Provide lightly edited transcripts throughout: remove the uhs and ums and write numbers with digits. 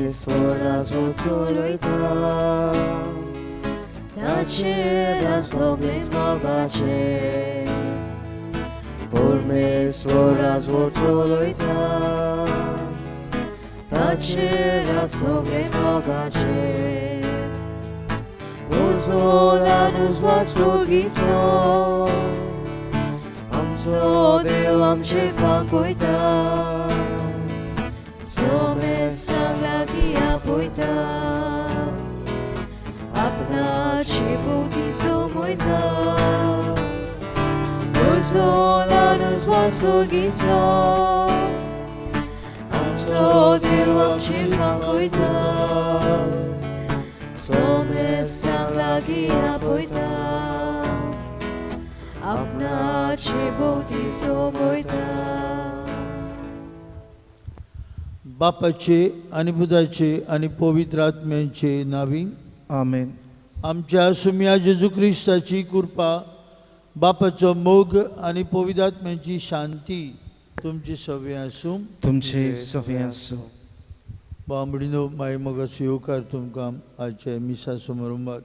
परमेश्वरा चलयता ताचेर सगळें मोगाचें परमेश्वरा चलयता ताचेर सगळें मोगाचें उजोलान उजवाड आमचो देव आमचे फांकयता सोमेस्तांक लागीं आपयता आपणाची भोवती जमयता उजोलान उजवाड आमचो देव आमचे फांकयता सोमेस्तांक लागीं आपयता आपणाचे भोवती जमयता. बापाचे आनी पुताचे आनी पवित्र आत्म्याचे नावी आमेन. आमच्या सुम्या जेजू क्रिस्ताची कृपा, बापाचो मोग आनी पवित्र आत्म्याची शांती तुमची सवे आसूं. तुमचे सवे आसूं. बांबडीनो माई मोगाचो येवकार तुमकां आजच्या मिसा समारंभाक.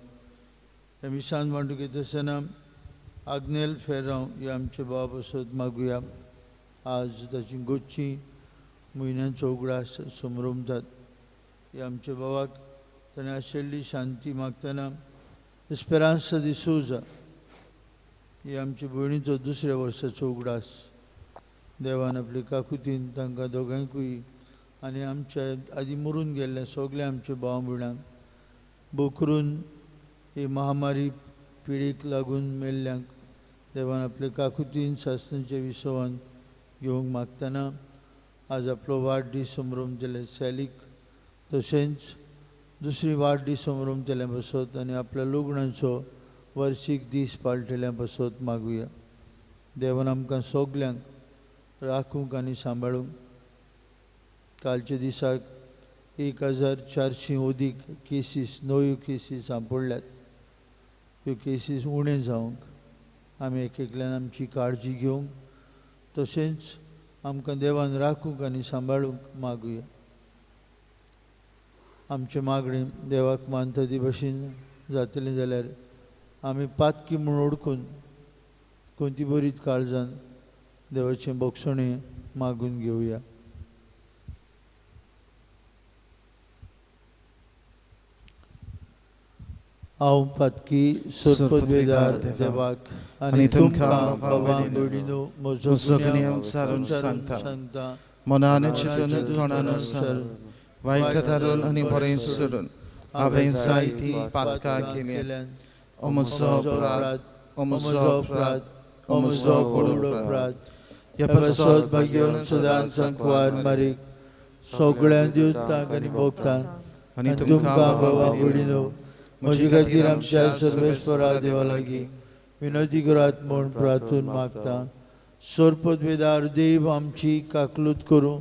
ह्या मिसान मांडूंक येता आसतना आग्नेल फेरांव हे आमचे बाब असत मागुया. आज ताची गोची म्हयन्यांचो उगडास समरमतात. हे आमच्या बाबाक ताणें आशिल्ली शांती मागतना एस्पेरांसा दी सुजा ही आमचे भयणीचो दुसऱ्या वर्साचो उगडास. देवान आपले काकुतीन तांकां दोगांकूय आनी आमच्या आदी मरून गेल्ल्या सगल्या आमच्या भाव भयणांक बोकरून ही महामारी पिडीक लागून मेल्ल्यांक देवान आपले काकुतीन सासणाच्या विसवान घेवंक मागतना आज आपलो वाडदीस समरमतले सॅलीक तशेंच दुसरी वाडदीस समरमतल्या पासत आनी आपल्या लग्नाचो वर्सीक दीस पाळटल्या पासत मागुया. देवान आमकां सगल्यांक राखूंक आनी सांबाळूंक. कालच्या दिसाक 1400 अदीक केसीस, नव्यो केसीस सांपडल्यात. ह्यो केसीस उणें जावंक आमी एक एकल्यान आमची काळजी घेवंक तशेंच आमकां देवान राखूंक आनी सांबाळूंक मागुया. आमचें मागणें देवाक मानता ती भशेन जातलें जाल्यार आमी पातकी म्हूण ओडकून कोणती बरीच काळजान देवाचें बोगसणें मागून घेवया. हांव पातकी सोरपदवेदार देवाक आनी तुमकां बाबा भयणीनो म्हजो गुन्यांव सांगता, मनान चिंतून तोंडान उच्चारून वायट धरून आनी बरें सोडून हांवें जायतीं पातकां केल्यान. म्हजो अपराध, म्हजो अपराध, म्हजो व्हड अपराध. ह्या पासत भाग्यवान सदांच सांकवार मारीक सगळ्या देवतांक आनी भक्तांक आनी तुमकां बाबा भयणीनो म्हजे खातीर आमच्या सर्वेस्परा देवा लागीं विनोदी करात म्हूण प्रार्थून मागता. सोरपदवेदार देव आमची काकलूत करूं,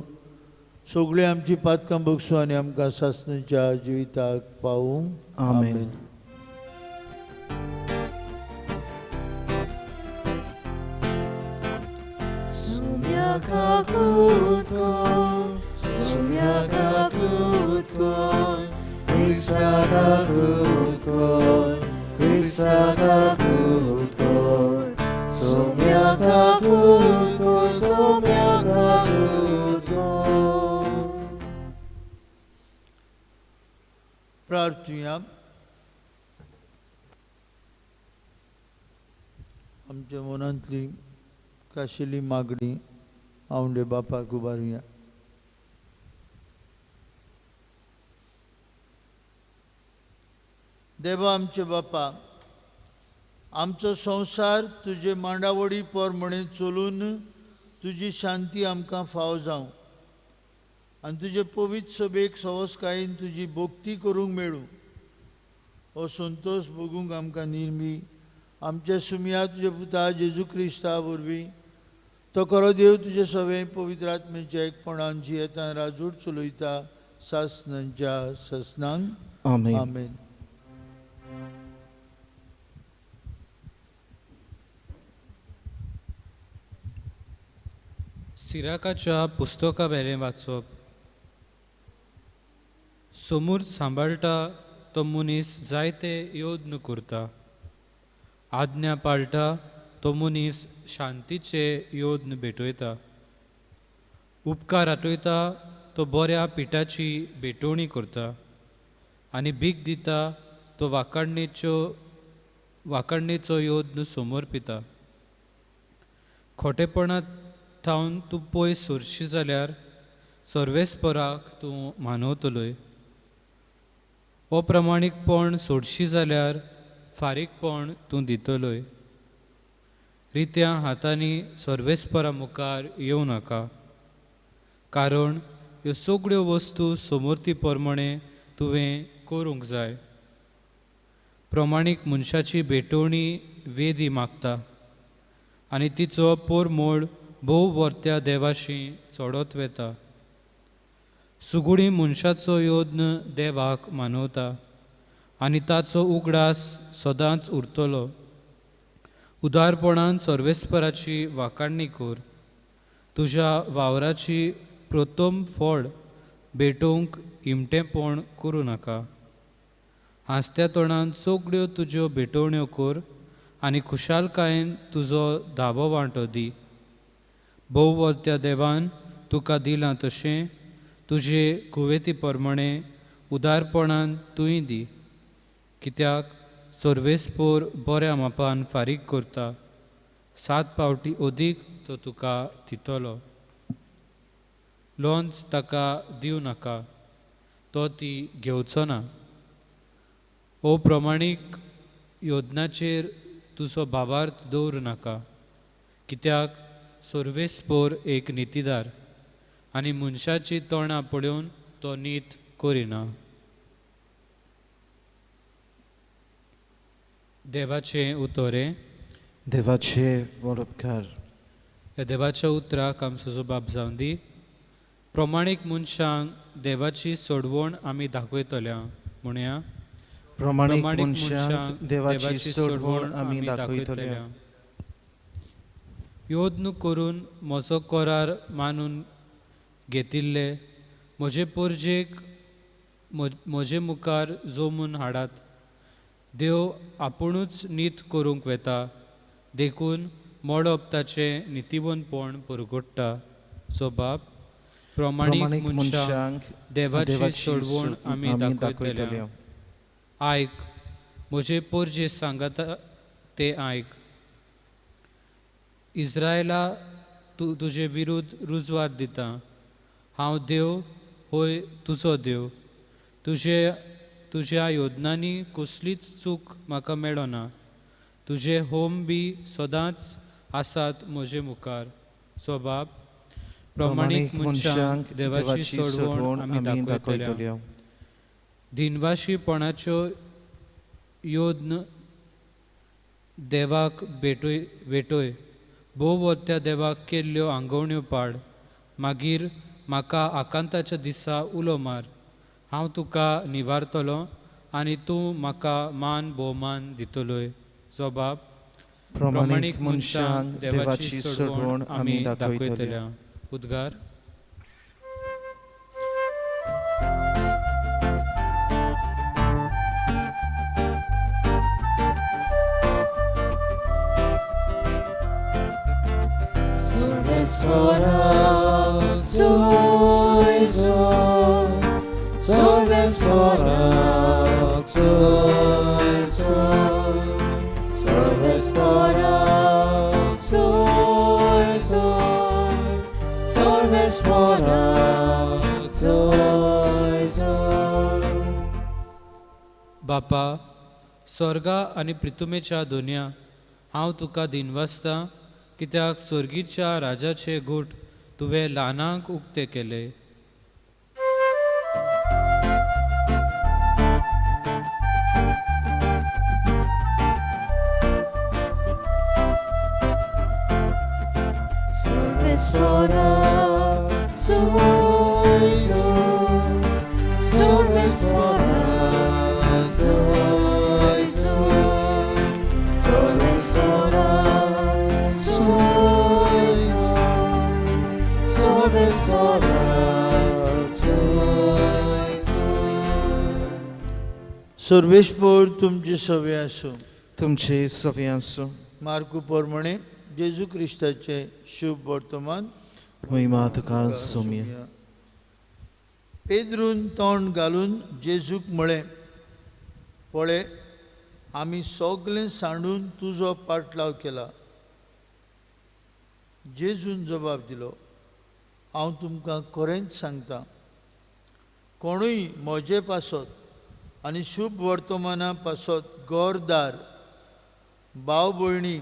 सगळीं आमची पातकां बगसूं आनी आमकां सासणाच्या जिविताक पावूं. आमेन. प्रार्थुया. आमच्या मनांतली काशिल्ली मागणी आवंडे बापाक उबारुया. देवा आमचे बापा, आमचो संवसार तुजे मांडावळी प्रमाणे चलून तुजी शांती आमकां फाव जावं आनी तुजे पवित्र सभेक सवसकायेन तुजी भक्ती करूंक मेळूं. हो संतोश भोगूंक आमकां निर्मी आमच्या सुमया तुजे पुता जेजू क्रिस्ता वरवीं. तो खरो देव तुजे सगळें पवित्र आत्म्याच्या एकपणान जियेतान राजूट चलयता सासणांच्या सासणांक. आमेन. सिराकाच्या पुस्तका वेलें वाचप. समूर सांबाळटा तो मनीस जायते यत्न करता. आज्ञा पाळटा तो मनीस शांतीचे यत्न भेटयता. उपकार आठयता तो बऱ्या पिठाची भेटवणी करता आनी भीक दिता तो वाकाडणेचो यत्न समर्पिता. खोटेपणात थावन तूं पयस सरशी जाल्यार सर्वेस्पराक तूं मानवतलोय. अप्रमाणीकपण सोडशी जाल्यार फारीकपण तूं दितलोय. रित्या हातांनी सर्वेस्परा मुखार येवं नाका, कारण ह्यो सगळ्यो वस्तू समर्थी प्रमाणे तुवें करूंक जाय. प्रमाणीक मनशाची भेटवणी वेदी मागता आनी तिचो पोरमोळ भोव वर्त्या देवाशी चडत वेता. सुगुडी मनशाचो यत्न देवाक मानवता आनी ताचो उगडास सदांच उरतलो. उदारपणान सर्वेस्पराची वाकाडणी कर. तुज्या वावराची प्रथम फळ भेटोवंक इमटेंपण करूं नाका. हांसत्या तोंडान सगळ्यो तुज्यो भेटवण्यो कर आनी खुशालकायेन तुजो धावो वांटो दी. भोववर्त्या देवान तुका दिलां तशें तुजे कुवेती प्रमाणे उदारपणान तूंय दी, कित्याक सर्वेस्पोर बऱ्या मापान फारीक करता. 7 पावटी अदीक तो तुका दितलो. लोंच ताका दिवं नाका, तो ती घेवचो ना. अप्रमाणीक योजनाचेर तुजो भावार्थ दवरूं नाका, कित्याक सर्वेस्पोर एक नितीदार आनी मनशाची तोंडां पळोवन तो नीत करिना. देवाचें उतरें. देवाचे वडपकार. ह्या देवाच्या उतराक आमचो जबाब जावन दी. प्रमाणीक मनशांक देवाची सोडवण आमी दाखयतल्या म्हणया. प्रमाणीक मनशांक देवाची सोडवण आमी दाखयतल्या. यत्न करून म्हजो करार मानून घेतिल्ले म्हजे पोरजेक म्हजे मुखार जमून हाडात. देव आपुणूच नीत करूंक वेता, देखून मळब ताचें नितीवंतपण परगट्टा. जोबाब प्रमाणीक मनशांक देवाची सोडवण आमी दाखयतले. आयक म्हजे पोरजे सांगता ते आयक. इस्रायला तूं तुजे विरुद्ध रुजवात दिता. हांव देव, होय तुजो देव. तुज्या योजनांनी कसलीच चूक म्हाका मेळना. तुजे होम बी सदांच आसात म्हजे मुखार. स्वभाव प्रमाणीक मनशांक देवाची सोडवण आमी दाखयतले. दिनवाशीपणाच्यो योजन देवाक भेटय. भोवत्या देवाक केल्ल्यो आंगवण्यो पाड. मागीर म्हाका आकांताच्या दिसा उलो मार. हांव तुका निवारतलो आनी तूं म्हाका मान भोवमान दितलोय. जबाब प्रमाणीक मनशांक देवाची सोडवण आमी दाखयतले. उद्गार. बापा, स्वर्गा आनी प्रितुमेच्या दोनया, हांव तुका दिनवासता कित्याक स्वर्गीच्या राजाचे घूट तुवें ल्हानांक उक्ते केले. सर्वेस्पोर तुमचे सवे आसूं. तुमचे सवे आसूं. मार्कू प्रमाणे जेजू क्रिस्ताचें शुभ वर्तमान. महिमा तुका सोम्या. पेद्रून तोंड घालून जेजूक म्हळें, पळय आमी सगळें सांडून तुजो पाटलाव केला. जेजून जबाब दिलो, हांव तुमकां खरेंच सांगता, कोणूय म्हजे पासत आनी शुभ वर्तमाना पासत घरदार, भाव भयणी,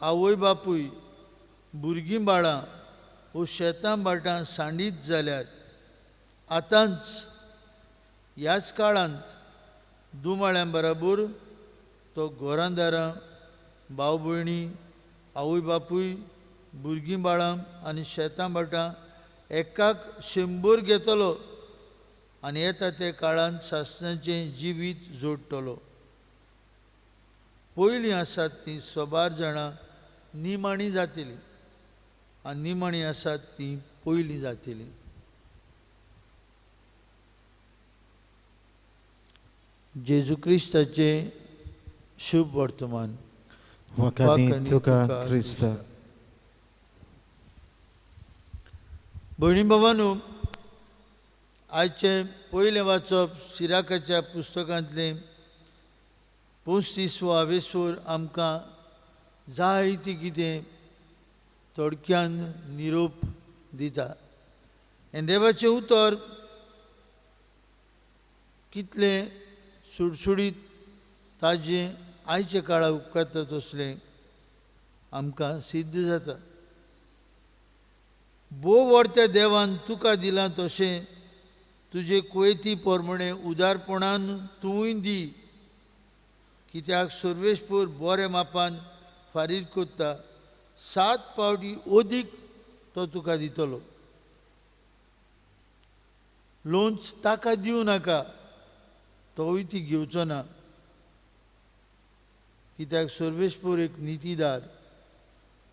आवय बापूय, भुरगीं बाळां वो शेतां भाटां सांडीत जाल्यार आतांच ह्याच काळांत दुमाळ्यां बराबर तो घरांदारां, भाव भयणी, आवय बापूय, भुरगीं बाळां आनी शेतां भाटां एकाक 100 घेतलो आनी येता त्या काळांत सासणाचें जिवीत जोडटलो. पयलीं आसात तीं सबार जाणां निमाणी जातलीं आनी निमाणी आसात तीं पयलीं जातलीं. जेजू क्रिस्ताचें शुभ वर्तमान. वाखाणी तुका क्रिस्ता. भयणी भावांनो, आयचें पयलें वाचप सिराकाच्या पुस्तकांतलें 35वो आवेसूर आमकां जायतें कितें थोडक्यान निरोप दिता. आनी देवाचें उतर कितलें सुडसुडीत ताजें आयच्या काळाक उपकारता तसलें आमकां सिद्ध जाता. भोव व्हडत्या देवान तुका दिलां तशें तुजे कुवेती प्रमाणे उदारपणान तूंय दी, कित्याक सर्वेस्पोर बऱ्या मापान फारीक कोत्ता, 7 पावटी अदीक तो तुका दितलो. लोन्स ताका दिवं नाका, तोवूय ती घेवचो ना, कित्याक सर्वेस्पोर एक नितीदार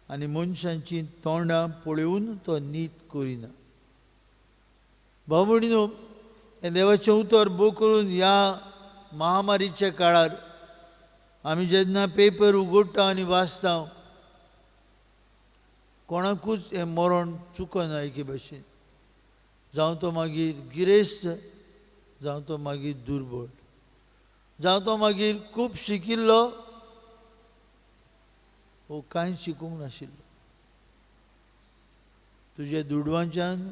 आनी मनशांची तोंडां पळोवन तो नीत करिना. भाव भयणीनो, हें देवाचें उतर भोव करून ह्या महामारीच्या काळार आमी जेन्ना पेपर उगडटा आनी वाचता, कोणाकूच हें मरण चुकना एके भाशेन, जावं तो मागीर गिरेस्त, जावं तो मागीर दुर्बळ, जावं तो मागीर खूब शिकिल्लो वो कांय शिकूंक नाशिल्लो. तुजे दुडवांच्यान,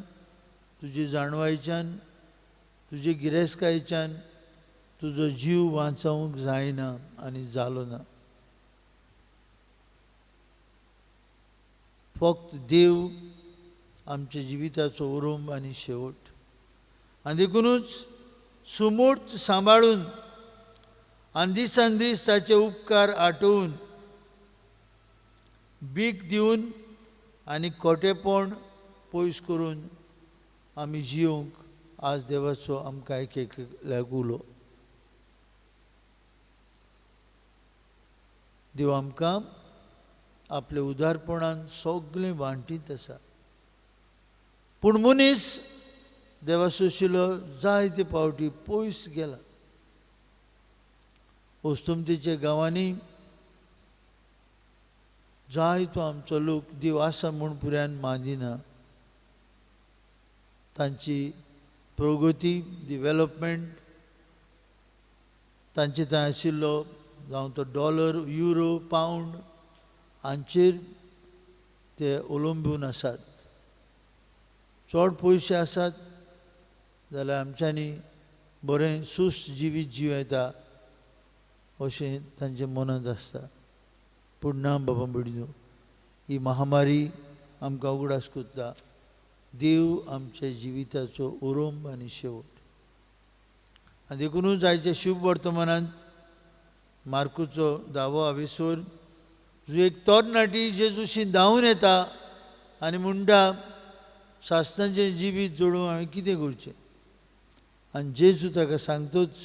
तुजे जाणवायच्यान, तुजे गिरेस्तकायच्यान तुजो जीव वांचोवंक जायना आनी जालो ना. फक्त देव आमच्या जिविताचो उरूंब आनी शेवट. आनी देखुनूच सुमूर्त सांबाळून आनी दिसान दीस ताचे उपकार आठोवन भीक दिवन आनी खोटेपण पयस करून आमी जियोंक आज देवाचो आमकां एक एकल्याक उलो. देव आमकां आपल्या उदारपणान सगळें वांटीत आसा, पूण मनीस देवा सोशिलो जायते पावटी पयस गेला. वस्तुमतीच्या गांवांनी जायतो आमचो लोक देव आसा म्हूण पुऱ्यान मानिना. तांची प्रगती, डिवेलपमेंट, तांचे थंय आशिल्लो जावं तो डॉलर, युरो, पावंड हांचेर ते अवलंबून आसात. चड पयशे आसात जाल्यार आमच्यांनी बरें सुस्त जिवीत जीव येता अशें तांच्या मनांत आसता. पूण ना बाबा भयणीनो, ही महामारी आमकां उगडास करता देव आमच्या जिविताचो उरोंब आनी शेवट. आनी देखुनूच आयच्या शुभ वर्तमानांत मार्कूचो 10वो आवेसूर जो एक तरणाटी जेजूशी धांवून येता आनी म्हणटा, सासणाचें जिवीत जोडूंक हांवें कितें करचें? आनी जेजू ताका सांगतूच,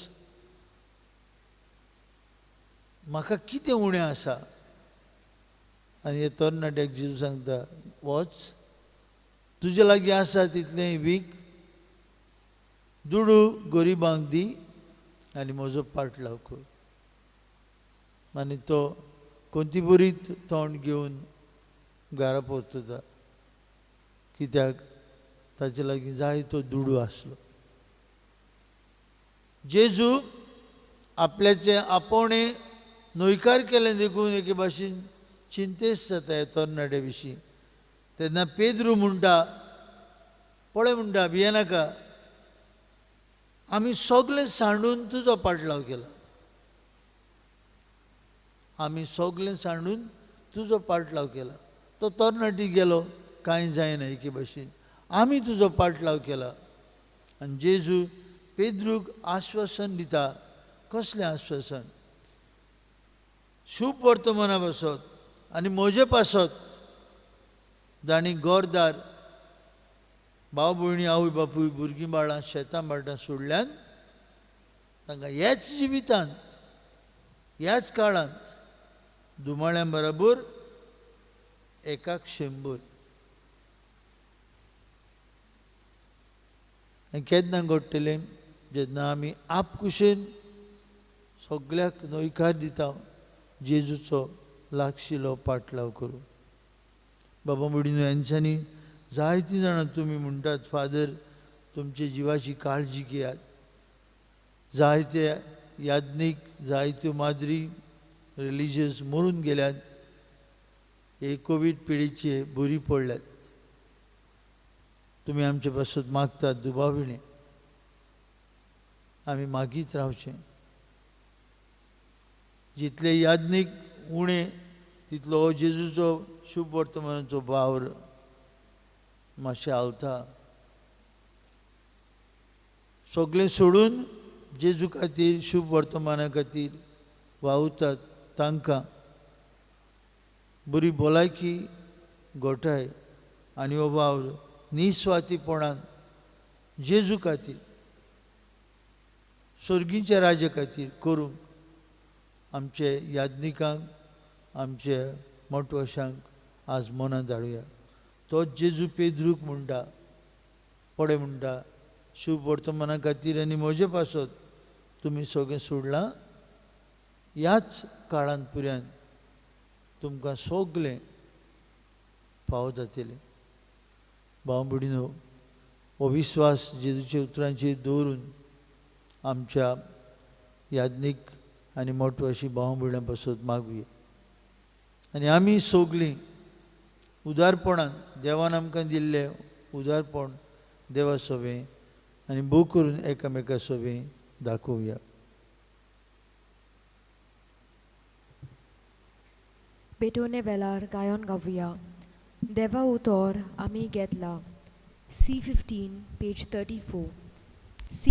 म्हाका कितें उणें आसा? आनी हे तरणाट्याक जेजू सांगता, वच, तुजे लागीं आसा तितलें वीक, दुडू गरिबांक दी आनी म्हजो पाटलाव कर. आनी तो कोणती बरी तोंड घेवन घरा परतता, कित्याक ताचे लागीं जाय तो दुडू आसलो. जेजू आपल्याचें आपोवणें न्हयकार केलें देखून एके भाशेन चिंतेस्त जाता ह्या तरणाट्या विशीं. तेन्ना पेद्रू म्हणटा, पळय म्हणटा, भियेनाका, आमी सगळें सांडून तुजो पाटलाव केला, आमी सगळें सांडून तुजो पाटलाव केला. तो तरणाटी गेलो, कांय जायना एके भाशेन, आमी तुजो पाटलाव केला. आनी जेजू पेद्रूक आश्वासन दिता. कसलें आश्वासन? शुभ वर्तमाना पासत आनी म्हजे पासत जांणी घरदार, भाव भयणी, आवय बापूय, भुरगीं बाळां, शेतां भाटां सोडल्यान तांकां ह्याच जिवितांत, ह्याच काळांत दुमाळ्यां बराबर एकाक 100. हें केन्ना घडटलें? जेन्ना आमी आपकुशेन सगळ्याक न्हयकार दिता जेजूचो लागशिलो पाटलाव करूं. बाबा मुडीनो, हेंच्यांनी जायतीं जाणां तुमी म्हणटात, फादर तुमच्या जिवाची काळजी घेयात. जायते याज्ञीक, जायत्यो माद्री रिलिजियस मरून गेल्यात, हे कोवीड पिडेचे बरी पडल्यात. तुमी आमचे पासत मागतात दुबाविणे, आमी मागीत रावचें. जितले याज्ञीक उणें तितलो हो जेजूचो शुभ वर्तमानाचो वावर मातशें हालता. सगळें सोडून जेजू खातीर, शुभ वर्तमाना खातीर वावुरतात तांकां बरी भलायकी गोठाय आनी हो वावर निस्वार्थीपणान जेजू खातीर, सर्गीच्या राज्या खातीर करूंक आमचे याज्ञिकांक, आमचे मोटवशांक आज मनां धाडुया. तोच जेजू पेद्रूक म्हणटा, पळय म्हणटा, शुभ वर्तमाना खातीर आनी म्हजे पासत तुमी सगळें सोडलां, ह्याच काळांत पुऱ्यान तुमकां सगळें फावो जातलें. भाव भयणीनो, हो विस्वास जेजूच्या उतरांचेर दवरून आमच्या याज्ञीक आनी मोटवाशी भाव भयणां पासत मागुया. आनी आमी सगळीं उदारपणान देवान आमकां दिल्लें उदारपण देवा सोबें आनी भोव करून एकामेका सोबें दाखोवया. पेटोवणे वेळार गायन गावया. देवा उतर आमी घेतला. C15 page 34. C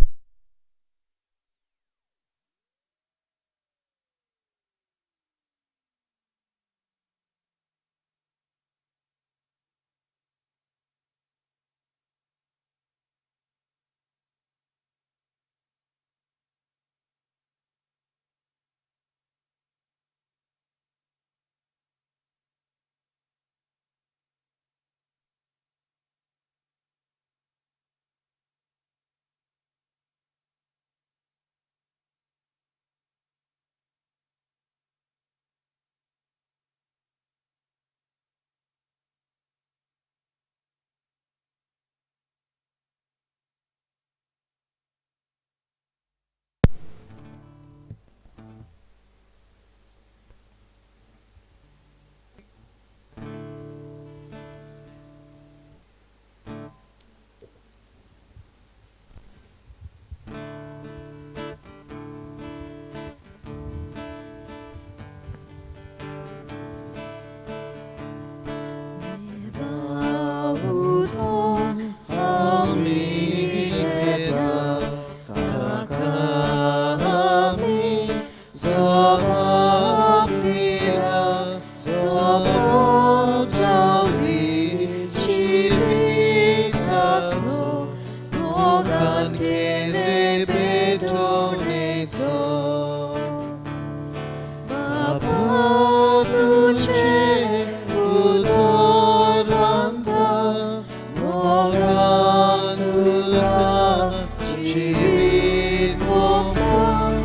Jivid vomta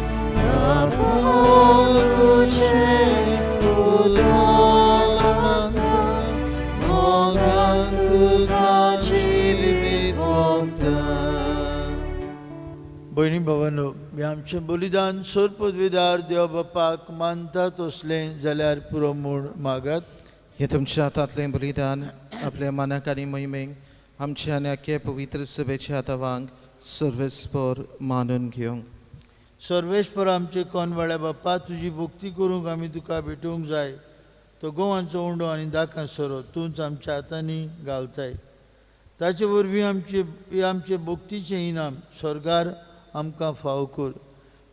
भयणी भावांनो, हें आमचें बलिदान सोरपदवीदार देव बापाक मानता तसलें जाल्यार पुरो म्हूण मागात. हें तुमच्या हातांतलें बलिदान आपल्या मनाक आनी मोहिमेक आमच्या आनी आख्खे पवित्र सभेच्या हातावांक सर्वेस्पर मानून घेवंक. सर्वेस्पर आमचे कोनवाळ्या बापा, तुजी भक्ती करूंक आमी तुका भेटोवंक जाय. तो गोवांचो उंडो आनी दाकां सोरो तूंच आमच्या हातांनी घालताय. ताचे वरवीं आमचे आमचे भक्तीचें इनाम स्वर्गार आमकां फावो कर.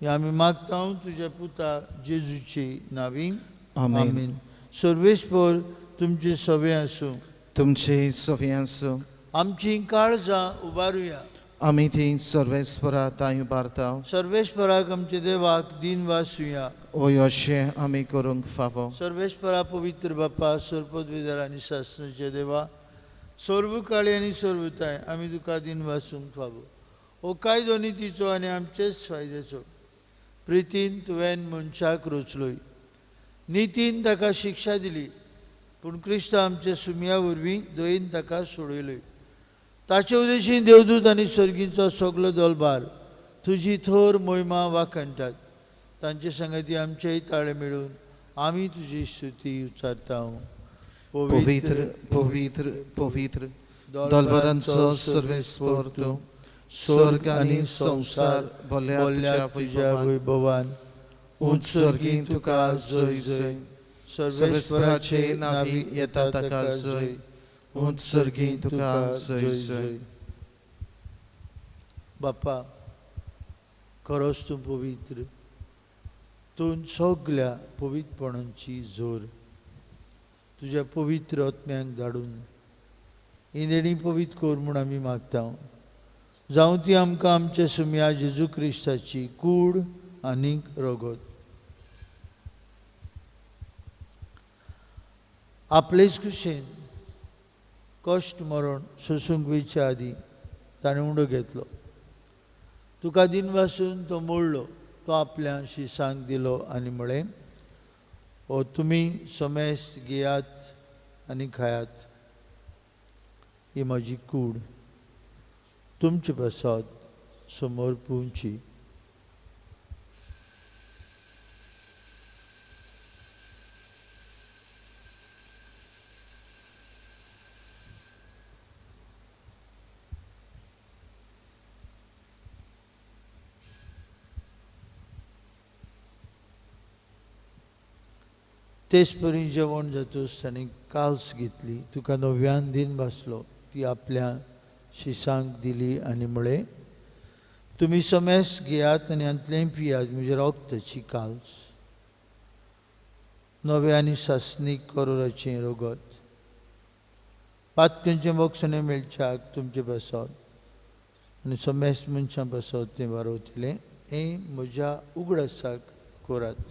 हें आमी मागता तुज्या पुता जेजूची नावी. आमेन. सर्वेस्पर तुमचे सवे आसूं. तुमचे सवे आसूं. आमची काळजां उबारुया. आमी ती सर्वेस्परा तांय उबारता. सर्वेस्पराक आमच्या देवाक दिन वासुया. ओय अशें आमी करूंक फावो. सर्वेस्परा पवित्र बापा, सर्पदविदार आनी शासनाच्या देवा, सर्व काळी आनी सर्वताय आमी तुका दिन वासूंक फावो. हो कायदो नितीचो आनी आमचेच फायद्याचो. प्रितीन तुवें मनशाक रचलोय, नितीन ताका शिक्षा दिली, पूण क्रिस्त आमच्या सुमया वरवीं दयेन ताका सोडयलोय. ताचे उदेशीं देवदूत आनी सर्गीचो सगलो दलबार तुजी थोर मोहिमा वाखणटात. तांचे संगती आमचेय ताळे मेळून आमी तुजी स्तुती उच्चारता. पवित्र पवित्र पवित्र दलबारांचो सर्वेस्पर तूं, स्वर्ग आनी संवसार भरल्या तुज्या वैभवान. उंच सर्गी तुका जय जय. सर्वेस्पराचे नावी येता ताका जय. उंच सर्गी तुका जय जय. बापा, खरोच तूं पवित्र, तूं सगल्या पवित्रपणाची जोर. तुज्या पवित्र आत्म्यांक धाडून ही देणी पवित्र कर म्हूण आमी मागता. जावं ती आमकां आमच्या सुमया जेजू क्रिस्ताची कूड आनीक रगत. आपलेच कुशेन कश्ट मरण सोसूंक वयच्या आदीं ताणें उंडो घेतलो. तुका दिनवासून तो मोडलो, तो आपल्या शिसांक दिलो आनी म्हळें, ओ तुमी समेस घेयात आनी खायात, ही म्हजी कूड तुमचे पासत समोर पुवची. तेच परी जेवण जातूच ताणें काल्स घेतली, तुका नव्यान दिन बसलो, ती आपल्या शिसांक दिली आनी म्हळें, तुमी समेस घेयात आनी हांतलें पियात, म्हजें रगताची काल्स, नवें आनी सासणीक करोराचें रगत. पातकांचें बक्षणें मेळच्याक तुमचे पासत आनी समेस मनशां पासत तें वारवतलें. हें म्हज्या उगडासाक करात.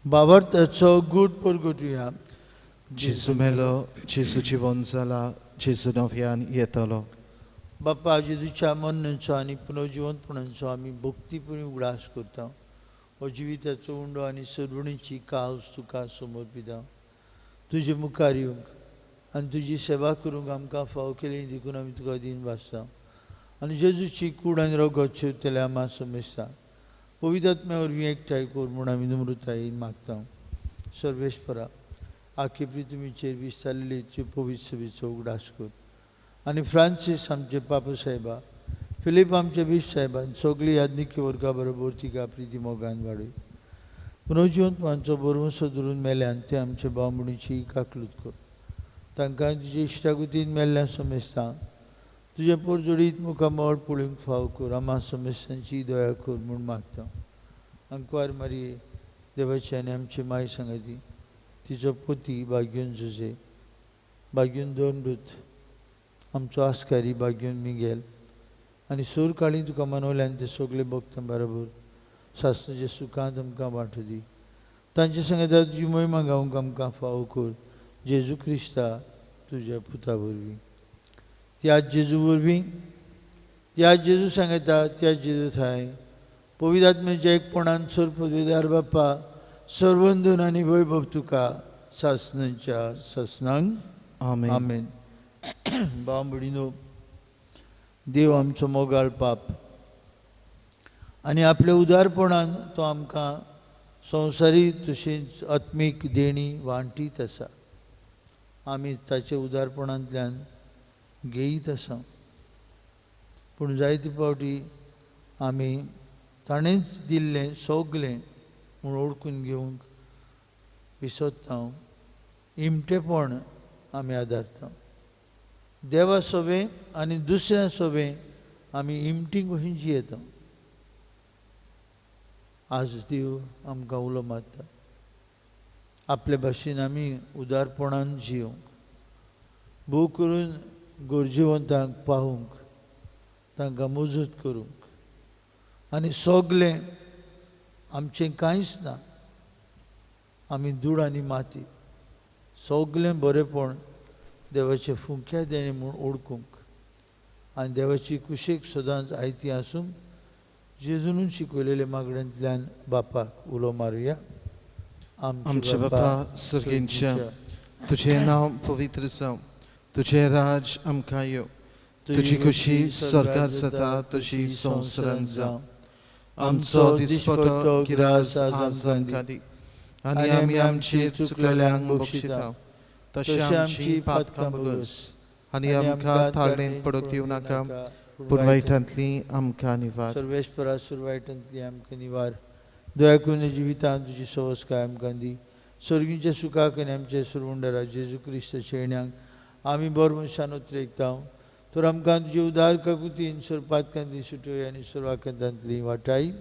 बाबर्थाचो गूट परगटुया. जेजू मेलो, जेजू जिवन जाला, जेजू नव्यान येतलो. बापा, जेजूच्या मरणाचो आनी पुनर्जिवंतपणाचो आमी भक्तीपुरी उगडास करता. हो जिविताचो उंडो आनी सरवणीची काल्स तुका समर्पिता. तुजे मुखार येवंक आनी तुजी सेवा करूंक आमकां फावो केली देखून आमी तुका दिन वाचता. आनी जेजूची कूड आनी रगत शेवतल्या आमा समेस्ता पवित्र आत्म्या वरवीं एकठांय कर म्हूण आमी नम्रतायेन मागता. सर्वेस्परा, आखी पृथ्वीचेर विस्तारलेली तुजे पवित्र सभेचो उगडास कर आनी फ्रांसीस आमचे पापा साहेबा, फिलीप आमचे बीश साहेबान सगळी याज्ञिकी वर्गा बरोबर तिका प्रिती मोगान वाडय. पुनर्जिवंतपणाचो भरवंसो धरून मेल्यान ते आमचे भावभयणीची काकलूत कर. तांकां तुजे इश्टागतीन मेल्ल्या समेस्ता तुजें पोरजोडीत मुखामळ पळोवंक फाव कर. आमा समेस्तांची दया कर म्हूण मागता. आंकवार मारये देवाची आनी आमची माय सांगाती, तिचो पोती बाग्यून जुजे, बाग्यून दोन दूत, आमचो आस्कारी बाग्यून मिगेल आनी सूर काळी तुका मनवल्यान ते सगळे भक्तां बरोबर सासणाच्या सुखांत आमकां वांटू दी. तांचे सांगता तुजी मोहिमा गावंक आमकां फावो कर. जेजू क्रिस्ता तुज्या पुता वरवीं, त्याच जेजू वरवीं, त्या जेजू सांगता त्या जेजू थांय पवित्र आत्म्याच्या एकपणान सर्व पदवीदार बाप्पा सर्वंदून आनी वैभव तुका सासनाच्या सासनांक आमेन. आमेन. भाव भयणीनो, देव आमचो मोगाळ पाप आनी आपल्या उदारपणान तो आमकां संवसारी तशेंच आत्मीक देणी वांटीत आसा. आमी ताच्या उदारपणांतल्यान घेयत आसा, पूण जायते फावटी आमी ताणेंच दिल्लें सगलें म्हूण ओळखून घेवंक विसरता, इमटेपण आमी आदारता. देवा सोबें आनी दुसऱ्या सोबें आमी इमटी कशी जियेता. आज देव आमकां उलो मारता आपले भाशेन आमी उदारपणान जियोंक, भोव करून गरजेवंतांक पावूंक, तांकां मजत करूंक आनी सगलें आमचें कांयच ना, आमी धूळ आनी माती, सगलें बरेंपण देवाचें फुंक्या देणें म्हूण ओळखूंक आनी देवाची कुशीक सदांच आयती आसूंक जेजूनूच शिकयलेले मागण्यांतल्यान बापाक उलो मारुया. आमचे बापा सर्गेंच्या, तुजें नांव पवित्र जावं, तुजें राज आमकां यो, तुजी खुशी स्वर्गार जाता तशी संवसारांत जावं. आमचो दिसपटो गिरास आज आमकां दी आनी आमी आमचे चुकलेल्यांक बक्षिता तशें आमची पातकां बगस आनी आमकां ताळणेंत पडूंक दिवं नाका, पूण वायटांतली आमकां निवार. सर्वेस्परा सुरवायटांतली आमकां निवार. दया करून जिवितांत तुजी सवसकाय आमकां दी. सर्गींच्या सुखाक आनी आमच्या सुरवंडरा जेजू क्रिस्ताच्या येण्याक आमी बरो मनशान उतरेकता. तर आमकां तुजे उदार काकुतीन सर्पातकांतली सुटोय आनी सर्वाकांतांतली वाटाय.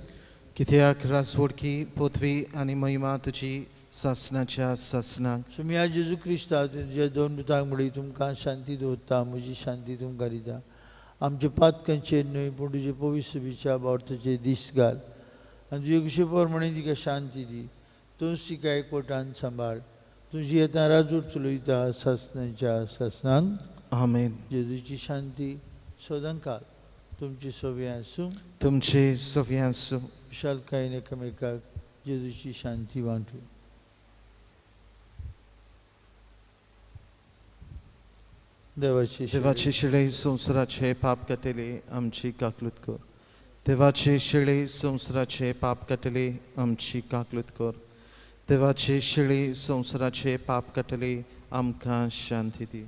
कित्याक रासवडकी पदवी आनी महिमा तुजी सासनाच्या सासनाक. सुमिया जेजू क्रिस्ता तुज्या दोन दुतांक म्हणली तुमकां शांती दवरता, म्हजी शांती तुमकां दिता. आमचे पातकांचेर न्हय पूण तुजे पवित्र बिच्या बावर्थाचेर दीस घाल आनी तुजे कुशे प्रमाणे तिका शांती दी. तूंच तिका एकवटान सांबाळ. तुजी येता राजूर चलयता सासनाच्या सासनांक. आमेन. जेजूची शांती सदांकाल तुमची सव्यां आसूं. तुमचे सव्यां आसूं. विशालकायेन एकामेकाक जेजूची शांती वांटू. देवाची देवाचे शिळे संवसाराचे पाप काडटले आमची काकलूत कर. देवाचे शिळे संवसाराचे पाप काडटले आमची काकलूत कर. देवाचे शिळे संवसाराचे पाप काडटले आमकां शांती दी.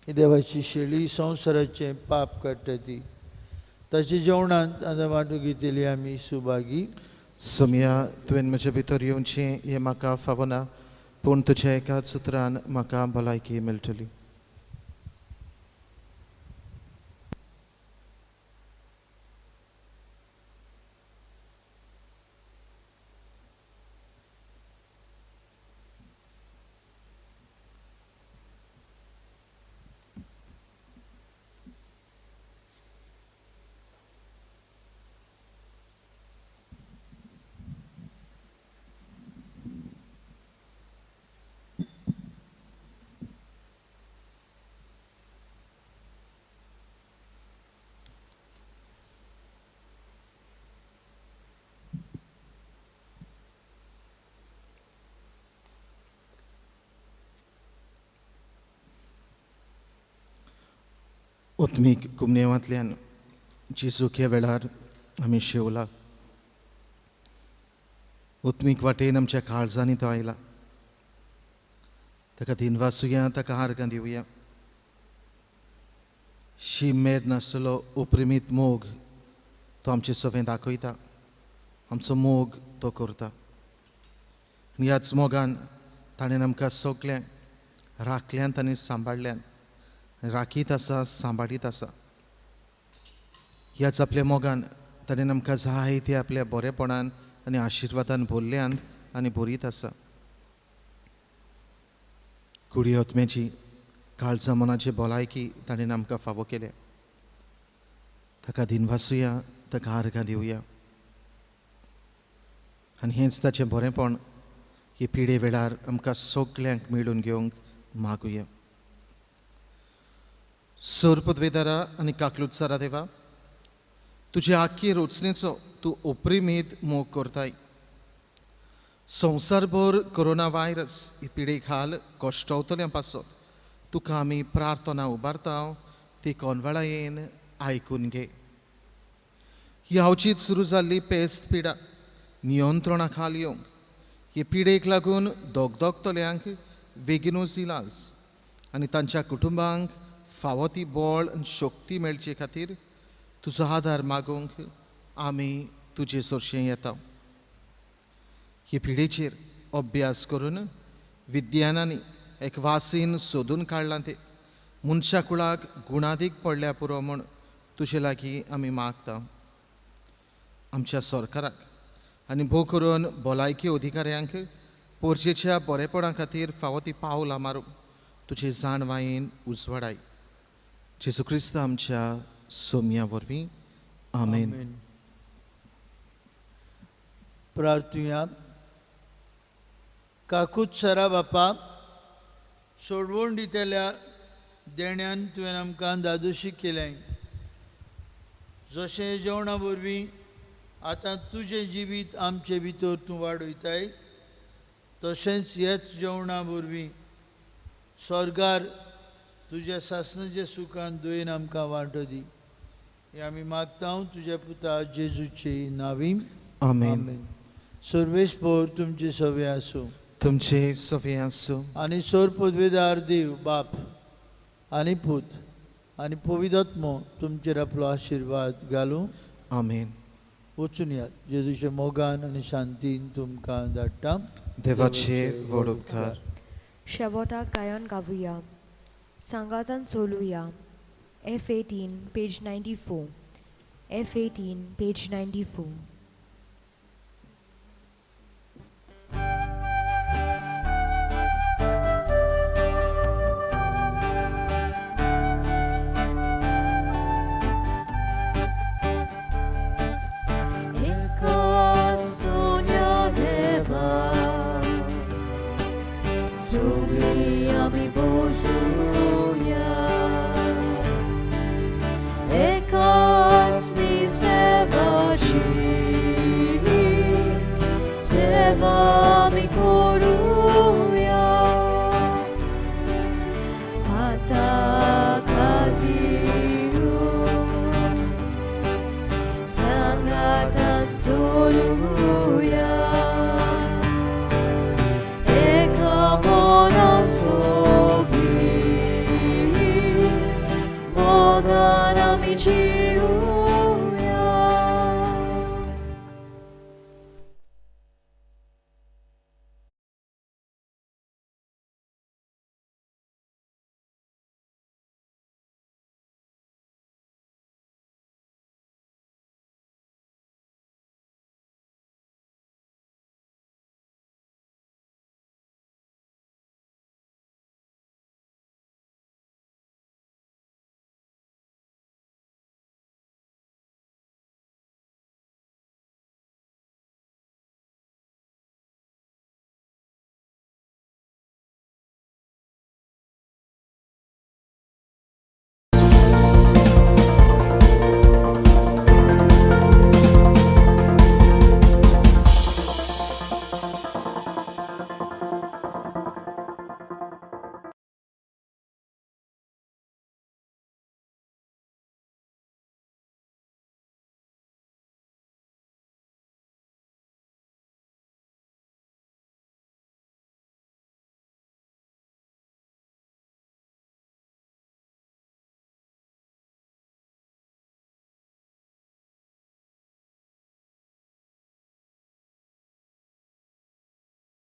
देवाची शेळी संवसाराचें पाप काडटा ती ताच्या जेवणांत आतां वांटू घेतली आमी सुभागी. सोमया, तुवें म्हजे भितर येवचें हें म्हाका फावना, पूण तुज्या एकाच उतरान म्हाका भलायकी मेळटली. आत्मीक कुमनेवांतल्यान जेजूक ह्या वेळार आमी शेवला. आत्मीक वाटेन आमच्या काळजांनी तो आयला. ताका दिनवासुया, ताका आर्गां दिवया. शीम मेर नासलो उपरिमीत मोग तो आमचे सवें दाखयता. आमचो मोग तो करता आनी ह्याच मोगान ताणें आमकां सगळ्यांक राखल्यांत आनी सांबाळ्ळ्यांत, राखीत आसा, सांबाळीत आसा. ह्याच आपल्या मोगान ताणें आमकां जायते आपल्या बरेपणान आनी आशिर्वादान भरल्यांत आनी भरीत आसा. कुडी आत्म्याची काळजा मनाची भलायकी ताणें आमकां फावो केल्या. ताका दिनवासुया, ताका आर्गां दिवया आनी हेंच ताचें बरेंपण हे पिडे वेळार आमकां सगल्यांक मेळून घेवंक मागुया. सोर पदवेदारा आनी काकलुतसारा देवा, तुजे आख्खे रचणेचो तूं ओप्रिमेद मोग करताय. संवसारभर कोरोना व्हायरस ही पिडे खाल कश्टवतल्या पासत तुका आमी प्रार्थना उबारता, ती कोनवाळायेन आयकून घे. ही अवचीत सुरू जाल्ली पेस्त पिडा नियंत्रणा खाल येवंक, हे पिडेक लागून दगदगतल्यांक बेगीनूच इलाज आनी तांच्या कुटुंबांक फावो ती बळ आनी शक्ती मेळचे खातीर तुजो आदार मागूंक आमी तुजे सरशें येता. हे पिडेचेर अभ्यास करून विज्ञानांनी एक वासीन सोदून काडलां तें मनशा कुळाक गुणादीक पडल्या पुरो म्हूण तुजे लागीं आमी मागता. आमच्या सरकाराक आनी भोव करून भलायकी अधिकाऱ्यांक पोरजेच्या बरेपणा खातीर फावो ती पावलां मारूंक तुजे जाणवायेन उजवाडाय. जेजू क्रिस्त आमच्या सोम्या वरवीं, आमेन. प्रार्थुया. काकूत सरा बापा, सोडवण दितल्या देण्यान तुवें आमकां दादोशी केलें. जशें जेवणा वरवीं आतां तुजें जिवीत आमचे भितर तूं वाडयताय, तशेंच ह्याच जेवणा वरवीं स्वर्गार तुज्या सासणाच्या सुखान दयेन आमकां वांटो दी. हें आमी मागता तुज्या पुता जेजूचे नांवी, आमेन. सर्वेस्पोर तुमचे सवे आसूं, तुमचे सवे आसूं. आनी सोर पदवेदार देव बाप आनी पूत आनी पवित्र तुमचेर आपलो आशिर्वाद घालूं, आमेन. वचून यात जेजूच्या मोगान आनी शांतीन तुमकां धाडटा. देवाचे व्हड उपकार. शेवटाक गायन गावया, सांगातान चलुया. F18 page 94, F18 page 94. Sugli ami bozuja, ekac mi sevači, seva mi koruja, atakatiru, sangatan soluja. Monan sogli, mogan amici.